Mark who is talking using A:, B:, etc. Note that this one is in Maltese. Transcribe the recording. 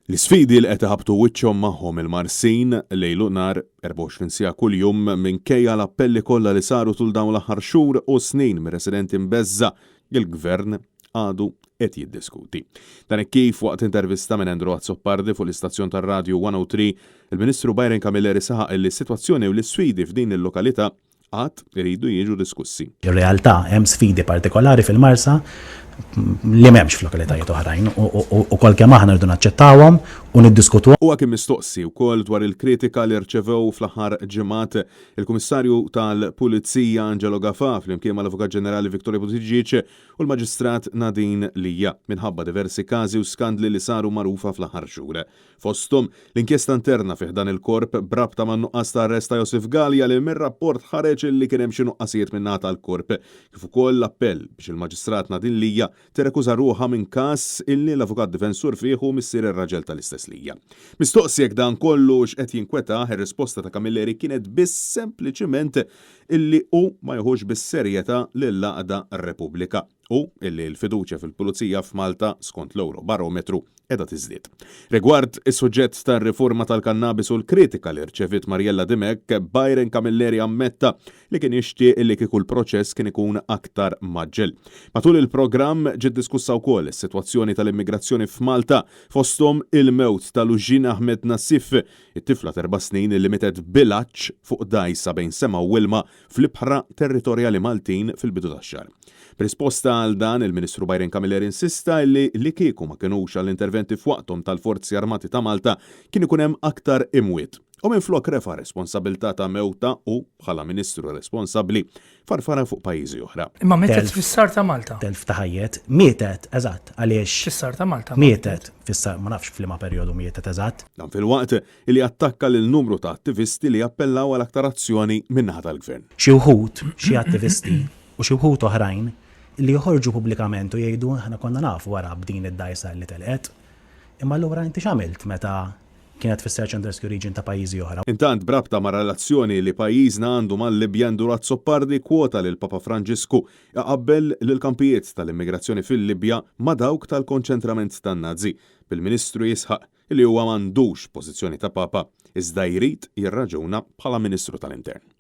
A: L-isfidi li qed iħabbtu wiċċhom magħhom il-Marsin lejl u nhar, 24 siegħa kuljum, minkejja l-appelli kollha li saru tul dawn l-aħħar xhur u snin mir-residenti mbeżża', il-Gvern għadu qed jiddiskuti. Dan hekk kif waqt intervista minn Andrew Azzopardi fuq l-istazzjon tar-radju 103, il-Ministru Byron Camilleri saħaq li s-sitwazzjoni u l-isfidi f'din il-lokalità għad iridu jiġu diskussi.
B: Ir-realtà hemm sfidi partikolari fil-Marsa li m'hemmx f'lokalitajiet oħrajn u kol kemm aħna rridu naċċettawhom u niddiskutuhom.
A: Huwa kien mistoqsi wkoll dwar il-kritika li rċevew fl-aħħar ġimgħat il-Kummissarju tal-Pulizija Angelo Gafà flimkien mal-Avukat Ġenerali Victoria Buttigieg u l-Maġistrat Nadine Lia minħabba diversi każi u skandli li saru magħrufa fl-aħħar xhur. Fosthom, l-inkjesta interna fi ħdan il-Korp b'rabta man-nuqqas ta' arrest ta' Josif Galea li mir-rapport ħareġ li kien hemm xi nuqqasijiet min-naħa tal-Korp, kif ukoll l-appell biex il-Maġistrat Nadine Lia tirrekuża ruħha minn każ illi l-avukat difensur fih hu missier ir-raġel tal-istess Lia. Mistoqsi jekk dan kollu hux qed jinkwetah, ir-risposta ta' Camilleri kienet biss sempliċiment illi hu ma jiħux bis-serjetà lill-għaqda Repubblika. u illi l-fiduċja fil-Pulizija f'Malta, skont l-Ewrobarometru, qiegħda tiżdied. Rigward is-suġġett tar-riforma tal-kannabis u l-kritika li rċeviet Mariella Dimech, Byron Camilleri ammetta li kien jixtieq illi kieku l-proċess kien ikun aktar mgħaġġel. Matul il-programm ġiet diskussa wkoll is-sitwazzjoni tal-immigrazzjoni f'Malta, fosthom il-mewt ta' Lujin Ahmed Nassif, it-tifla t'erba' snin li mietet bil-għatx fuq dgħajsa bejn sema u ilma fl-ibħra territorjali Maltin fil-bidu tax-xahar. B'risposta għal dan, il-Ministru Byron Camilleri insista illi li kieku ma kinux għall-interventi f'waqthom tal-Forzi Armati ta' Malta kien ikun hemm aktar imwiet. U minflok refa' r-responsabilità ta' mewtha hu, bħala Ministru responsabbli, farfarha fuq pajjiżi oħra.
C: Imma mietet fis-sar ta' Malta.
B: Telf ta' ħajjet. Mietet, eżatt, għaliex.
C: Fis-sar ta' Malta.
B: Mietet, fis-sar, ma nafx f'liema perjodu mietet eżatt.
A: Dan filwaqt li attakka lil numru ta' attivisti li appellaw għal aktar azzjoni min-naħa tal-Gvern.
B: Xi wħud, xi attivisti, u xi wħud oħrajn li joħorġu pubblikament u jgħidu aħna konna nafu wara b'din id-dgħajsa li telqet. Imma allura inti x'għamilt meta kienet fis-search and rescue region ta' pajjiżi oħra?
A: Intant b'rabta mar-relazzjoni li pajjiżna għandu mal-Libja Andrew Azzopardi kkwota lil Papa Franġisku iqabbel lill-kampijiet tal-immigrazzjoni fil-Libja ma' dawk tal-konċentrament tan-Nazi, bil-Ministru jisħaq li huwa m'għandux pożizzjoni ta' Papa iżda jrid jirraġuna bħala Ministru tal-Intern.